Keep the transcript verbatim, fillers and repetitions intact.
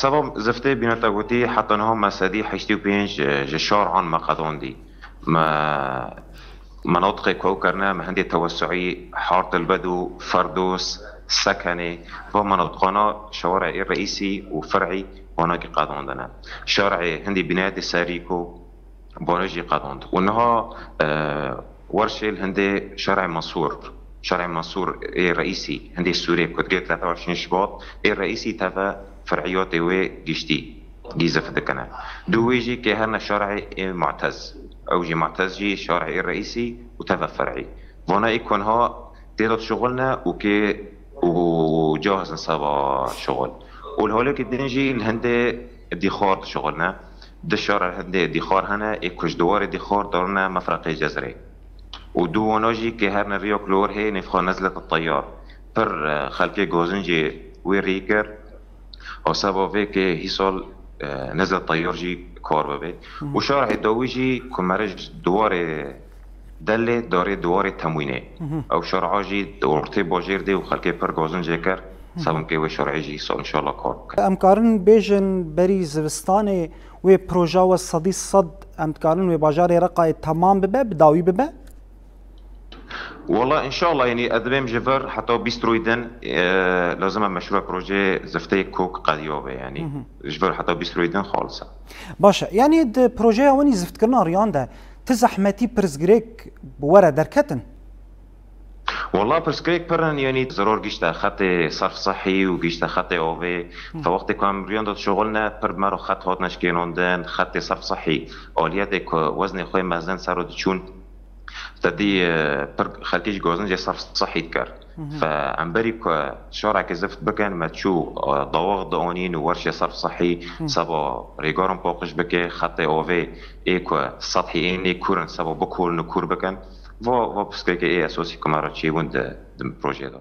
Seba ziftê bîna te gotî, heta niha me sedî heştê û pênc ji şar an me qedandî. Me menatiqê ku ew kirine, me hindê tewessuî Hart el Bedû, Ferdos, Sekenê, va menatiqana şewara ê reîsî û fer'î vanakî qedandine. Şarê hindê bînayetê serî ku Barajî qedand. Û niha, e, werşê li hindê şerê Mesûr, şerê Mesûr ê reîsî hindê Sûrê ku digê tevê şin Şibat, ê reîsî teve fer'iyatê wê giştî gîzif dikine. Du wê jî kê herne şerê ê Mu'tez. Ew jî Mu'tez jî şerê ê reîsî û teve fer'î. Vana ê ku niha tê de dişuxulne û kê û cahizin seba şuxul. Û li holekî din jî li hindê dîxar dişuxulne. Di şara hindê dîxar hene, ê ku ji diwarê dîxar darine mefreqê Cezrê. Û du wana jî kê herne riya ku li wir hê nêvxa Nezlet Teyar. Pir, e, xelkê gazincê wê rî kir. Û seba vê kê hîsal, e, Nezlet Teyar jî kar bibe. Û şarê dawî jî ku mere ji diwarê Delê darê diwarê Temwînê. Ew şer'a jî di ortê bajêr de û xelkê pir gazin jê kir. Sebûn kê wê şer'ê jî sal inşallah kar bike. Em karin bêjin berî zivistanê wê proja we sedî sed em dikarin wê bajarê Reqayê temam bibe, bi dawî bibe? Wala inşallah, yanî ez dibêm ji vir heta bîst rûy din, e, lazim e meşrûa projeyê zifteyê kok qediya be, yanî ji vir heta bîst rûy din xalis e. Baş e. Yanî di projeya winî ziftkirina riyan de ti zehmetî pirsgirêk bi we re derketin? Wala pirsgirêk pir in, yanî zeror gişte xetê serf sehî û gişte xetê avê. Fe wextê ku em riyan de dişuxulne, pir bi me re xet hatine şikênandin, xetê serf sehî, aliyetê ku weznê xwe mezin ser û diçûn, te dî, e, pir xelkê jî gazincê serf sehî dikir. Fe em berî ku şarekê zift bikin, me çû, e, dawax dianîn û werşê serf sehî seba rêgarin paqij bike, xetê avê ê ku sethî ê nê kûr in seba bikorin û kûr bikin. Va, va pirsgirêkê ê esasî ku me re çêbûn di, di projeyê de.